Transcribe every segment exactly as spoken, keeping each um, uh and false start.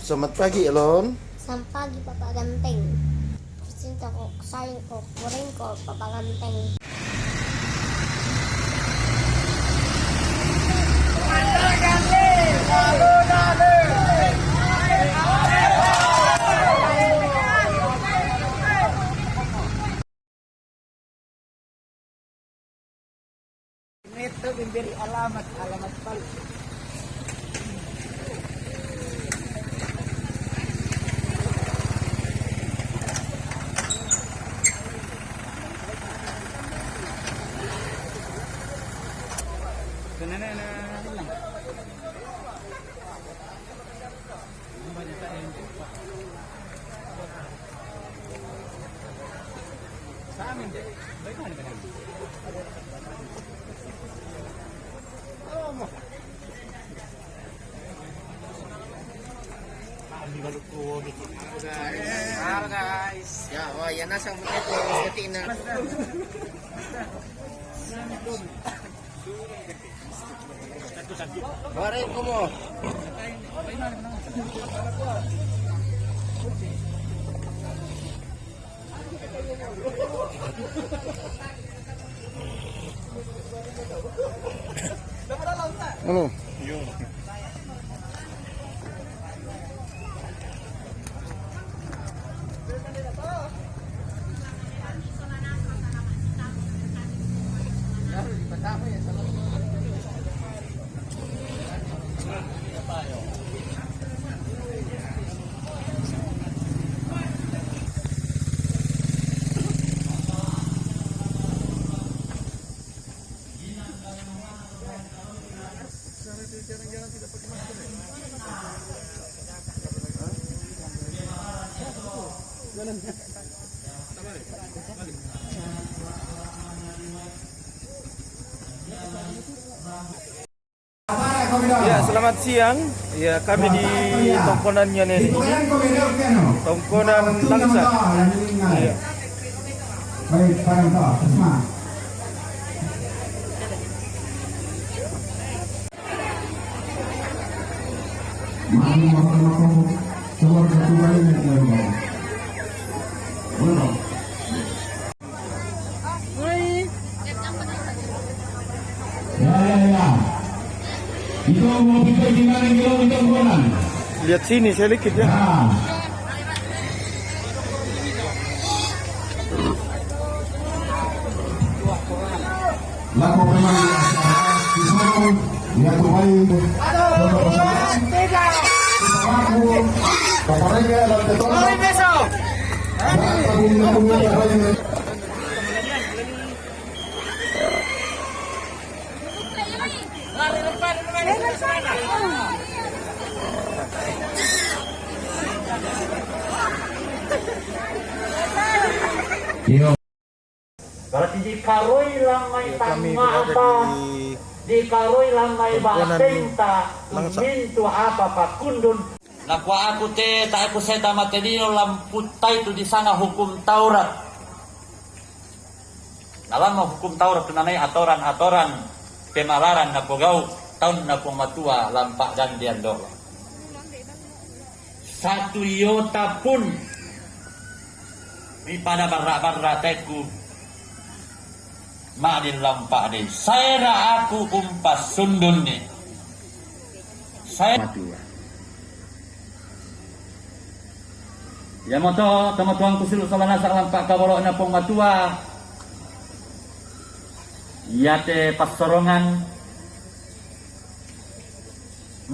Selamat pagi, Elon. Selamat pagi, Papa Ganteng. Kucinta ko, sayang ko, kuring ko, Papa Ganteng. Ito, memberi alamat, alamat palsu. Ito na, na, na, na lang. Halo, guys. Halo, guys. Ya, oh, ya, nasa mo ito, pati na. Waray ko mo. Ano? Ya, selamat siang. Ya, kami di tongkonan Nyanen ini. Tongkonan Langsa. Ya. Baik, para Pak, terima. Ya, ya, ya. Ito, mau pikir gimana, gimana, gimana? Lihat sini sedikit ya. Ya. Lako memang di sana, di sana, ya, terbaik. Aduh, tiga. Aku, Bapak Rega dan Ketua. Sorry, besok. Ya, aku ini punya Bapak Rega. Iyo. Berarti dikaroi lamai. Ya, kami tangata, berada di dikaroi lamai tongkonan batenta, Langsa. Mintu apa pakundun. Nakua aku te, ta aku seta mate dino lamputai tu di sana hukum Taurat. Dalam hukum Taurat tu nanai atoran-atoran pemalaran napogau taun na Puang Matua lampa dan diandolo. Satu iota pun mi pada barra-barra teku ma di lampa dei. Saera aku umpasundun ni. Sae Matua. Iamoto, tomatuangku siulu sola nasa lampa kaboro'na Puang Matua, iate passorongan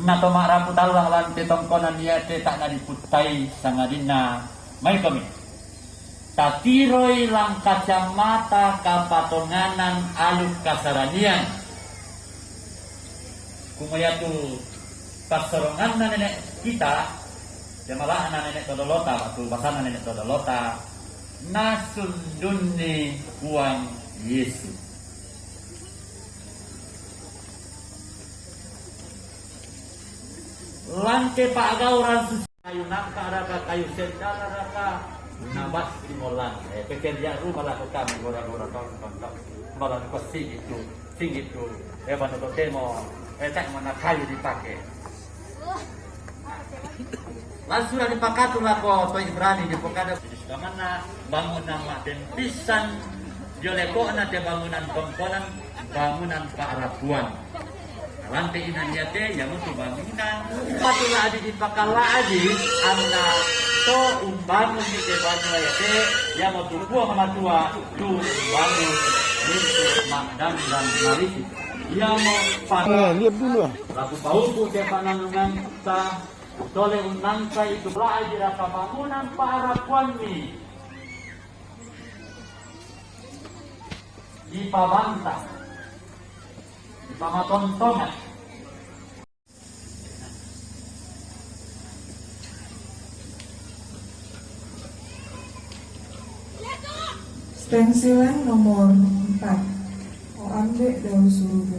na to ma'rapu tallang lan te tongkonan iate ta' nadiputtai, sangadinna maikomi tatiroi lan kacamata kapatonganan aluk kasaranian. Kumua iatu passoronganna nene' kita, jamala'na nene' to dolota, batu basanna nene' to dolota, nasundunni Puang Yesu. Lan te pa'gauran Kayu nangka' raka, kayu sendala raka, nabassi molang. Eh, pekerjaan rumah lakukan gora-gora tau, tau, tau. Malah ko singit tu, singit tu. Eh, bano to temo, eh, tak mana kayu dipakai. Lan sura' dipakatu lako to Ibrani dipokada, sudamanna bangunan ma'dempissan dio leko'na te bangunan tongkonan, bangunan pa'rabuan. Alante inan iate iamotu bangunan. Patula'di dipakalla'di anna to umbangunni te banua iate, iamotu Puang Matua tu umbangun mintu' ma'dangdang marisi. Iamo pa-, eh, lihat dulu, ah. Laku pauku te pa'nannunganta, tole unnantai tu la'dira bangunan pa'rabuanni dipabanta, dipamatontongan. Stensilen nomor empat. O Ande' dao suruga.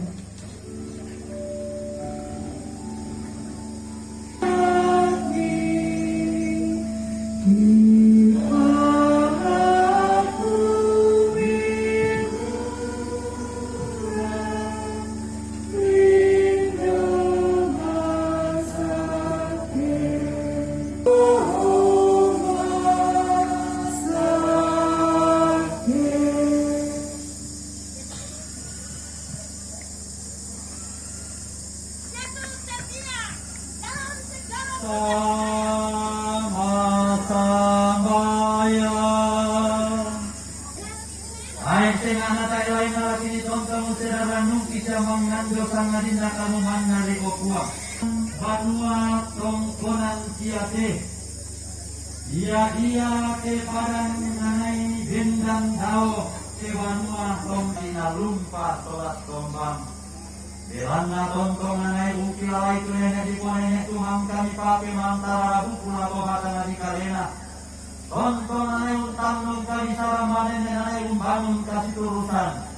Sama-sama ya. Ae senga'na tae lainna laki nitontong ussera rannungki sia mangngando sangadinna kamu manna ri, o Puang. Banua tongkonan iate, ia-ia te padang nanai bendan dao, te banua tongki nalumpa sola tombang. Belanna tongtong nanai ukilalai tu nene' dipua nene' tu mangka mipake mantara buku lako batang ri kalena. Tongtong nanai untannung kabisara manenne nanai umbangun kasiturusan.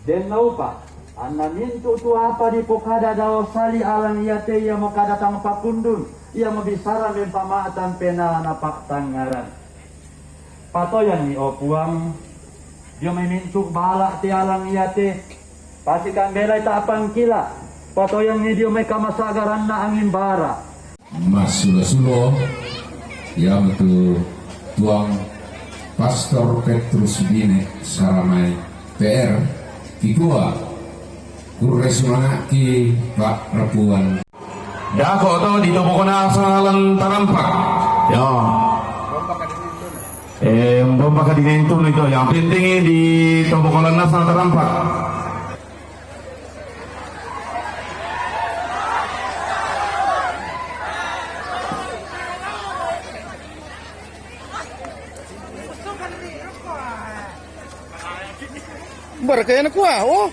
Den naupa, anna mintu' tu apa dipokada dao sali' alang iate iamo kada tang pakundun, iamo bisara mempama'tan penaa napa'tangngaran. Patoyanni, o Puang, dio mai mintu' bala' te alang iate, pasikambelai ta'pangkila, patoyanni dio mai kamasa'garanna anging bara. Massulo-sulo, iamotu Tuang Pastor Petrus Bine Saramai P R, kikua, kurre sumanga'ki pa'rapuan. Dako' to di tobokona asal lan tarampak. Yo. Eh, bomba kadinentu itu. Yang penting di tobokona asal tarampak. Bara kaya na kuah, oh.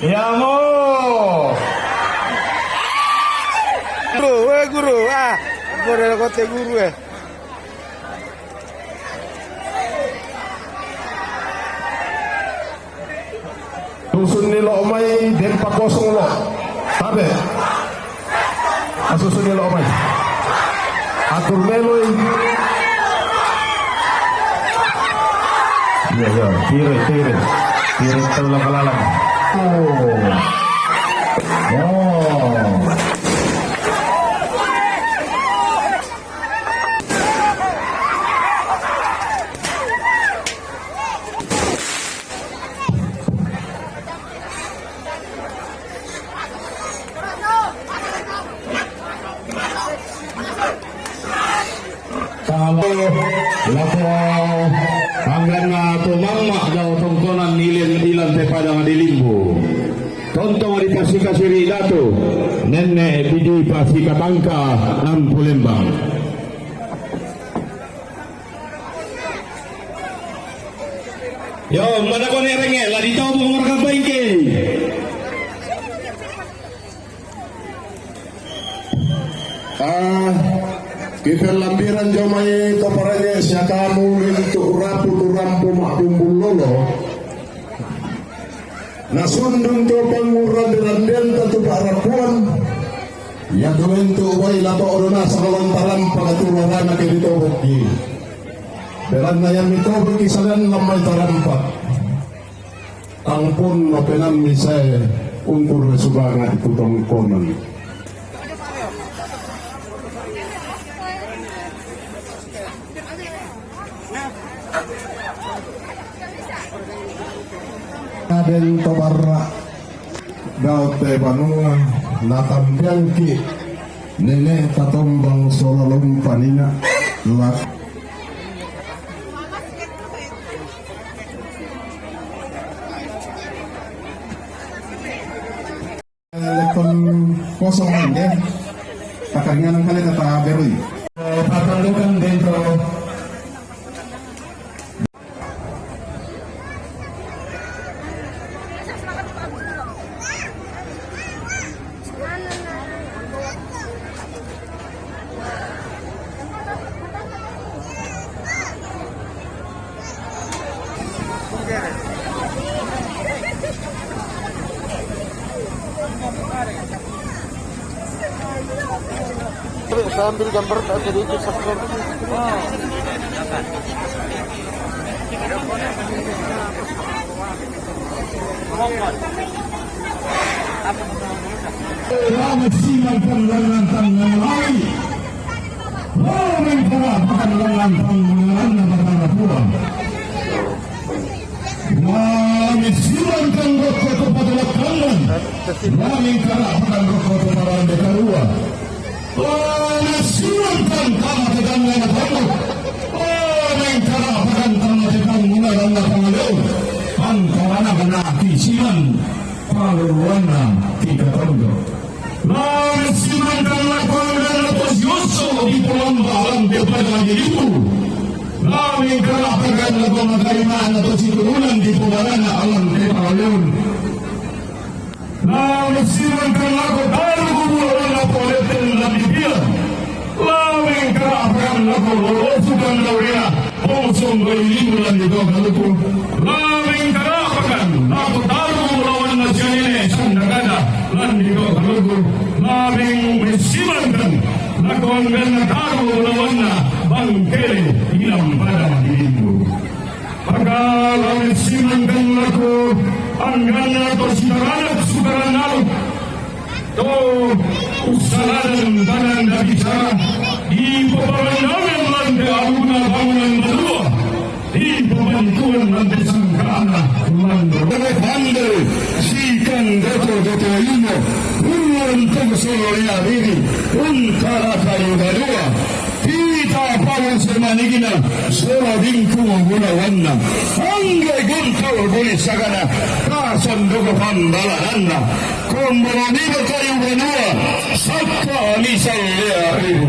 Iamo. Guru, eh, guru, ah, guru, kote guru, eh. Susun ni lo' mai, den pakosong lo'. Tabe'. Asusun ni lo' mai. Atur meloi. Iya, iya. Tire, tire. Tire tau lakalalan. Oh. Oh. Kalo lako angganna to mamma' dao tongkonan ilen ilan te padang di Limbu. Tontong di pasika siri datu, nenne' biji pasika tangka nampu lembang. Yo, mana kone renge, la ditobok marga bengke. Ah, kiper lambiran jomai to parenge siakamu mintu rapu tu rampu ma'bumbul lolo. Na sundun to pangurande-randenta tu pa'rapuan, ia tu entu ubai lato' do nasang lan tarampak tu rarana ke ditobokki. Belanna ia mitobokki sagan lammai tarampak. Tangpon mapenammi sae ungkur subanga' tu tongkonan. Aden to barra' daote banua natampiangki' nene' tatombang sola lompanina lak. Leppeng kosong nangge. Pakaringanan kale kata berui. Patandukan dentro. Sambil gambar tak sedikit subscribe. Rame siman panglangan tangan lawi. Rame pula panglangan panglangan na batara pula. Rame siman kan rokko to patulak kangan. Rame kara pakan rokko to parande karua. Panassiwantang kamateganna natongo. Panaingkarapakan kamateganna lanna pangaleon. Angkaranakna kisiman panguluanna kikatondo. Panassiwantang lakoanna to siosso di polamba alam depada diriku. Panaingkarapakan lako makarimana to siturunan di pobarana alam depangaleon. Lameng siman kan lako taru kubur lako letten lagi dia. Lameng kerapakan lako lolosukan lauria bongsong bayi limu lagi doa kaluku. Lameng kerapakan lako taru lawan nasianene sandagada lagi doa kaluku. Lameng mesiman kan lako angganna taru lawanna bangkele ilang pada dirimu. Pagala messiman kan lako angganna to sitaranak sukaranak to ussaladan tananda bicara di peparandangan lante aluna bangunan badua di pemantuan lante sangkana lando. Pande sikan doto doto imo ulun tong solo ya diri untara kayu badua. Pita palu semanigina, sora bingkung gulawanna. Angge guntul buli sagana, tasandok pambalananna. Kombolo niba kayu banua, sakka misal lea ribu.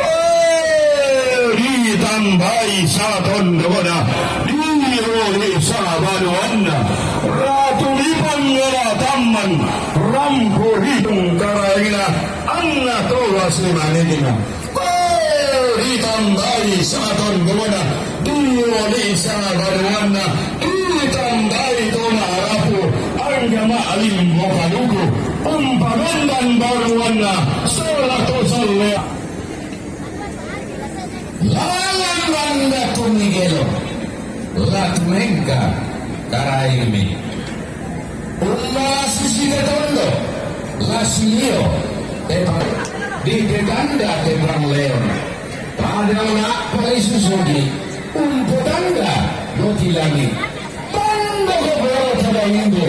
Oh, ditambai saton dogona, diroli sabanuanna. Ratu dipanggala tamman, rampu ritung karaina, anna tola semanigina. Ditambai saton gomona, diroli sabanuanna, ditambai tona rapu, Karaimi. Umma la sisite tondo, la silio, te pa-, di tetanda te pangleon. Padang na palisusudi, umpo tanda, moti langit. Pando ko boro tada indo,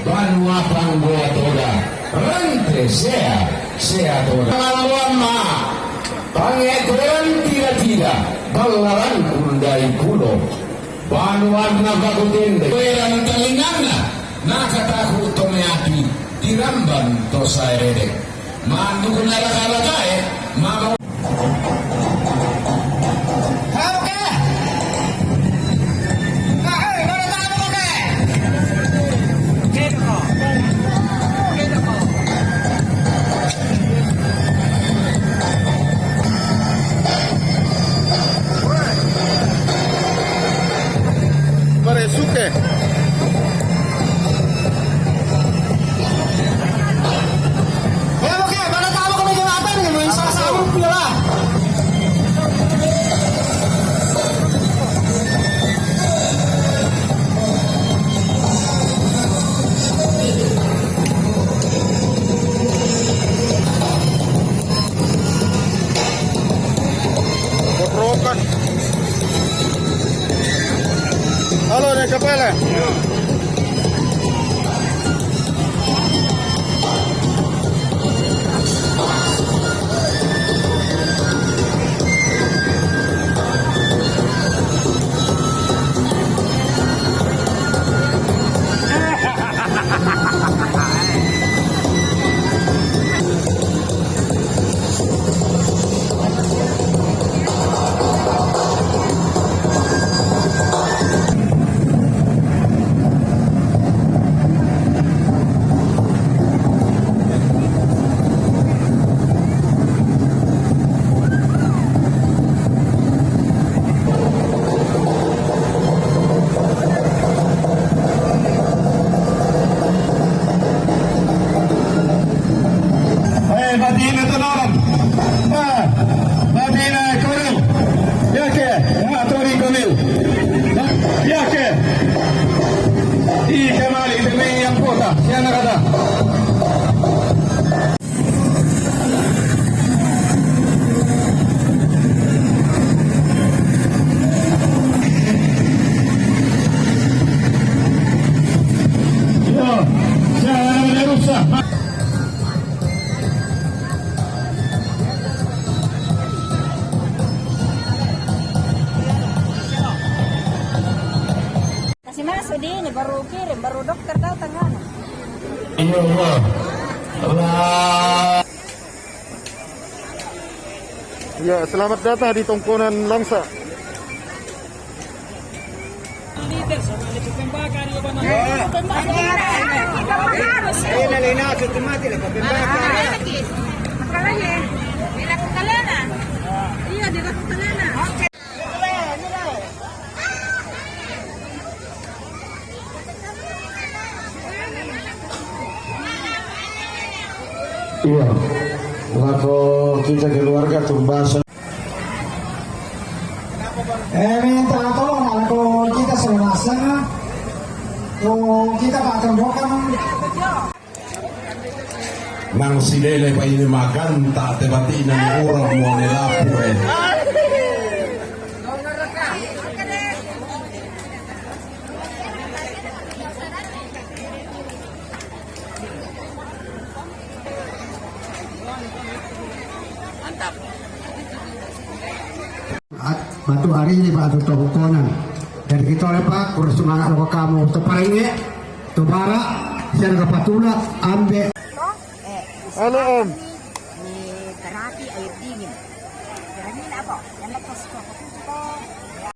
banua panggoa toda, rante sea, sea toda. Pangalawan ma, pangekoan tida-tida, ballaran kundai pulo. Banuanna bakutende. Koeran talinganna, nakataku to meapi, tiramban to saerede. Manduku nalaka-lakae, mama. Oke. Oke, mana tamu, oke. Pare suke. Eh, oke, mana tamu kami jembatan, main salah sahur pula. Kotrokan. Halo, ne kapala. Eh, batina tanoran. Ah, batina koril. Yake, ah, tori koril. Yake. Ike mali, ite me yang kota. Siana kata. Yo, jangan ada rusak. Kasi masuk di ini, baru kirim, baru dokter tahu tangana. Iya, iya. Wah. Ya, selamat datang di Tongkonan Langsa. Ini, ini, itu mati lah, pembakar. Iya, di Lakukalena. Iya. Lako kita keluarga tumbasa. Eh, minta tolong lako kita seorang sana. Ko kita bakal dokam. Nang silele pa ini makan, tak tebati nang orang mau nelapu, eh. At batu hari ini batu Tongkonan. Dan kita lepak, kurang semangat lo kamu. Teparinge, tebara, sian kapatula, ambe. Halo, Om. Ini terapi air dingin. Kira ini apa? Yang lepas kok.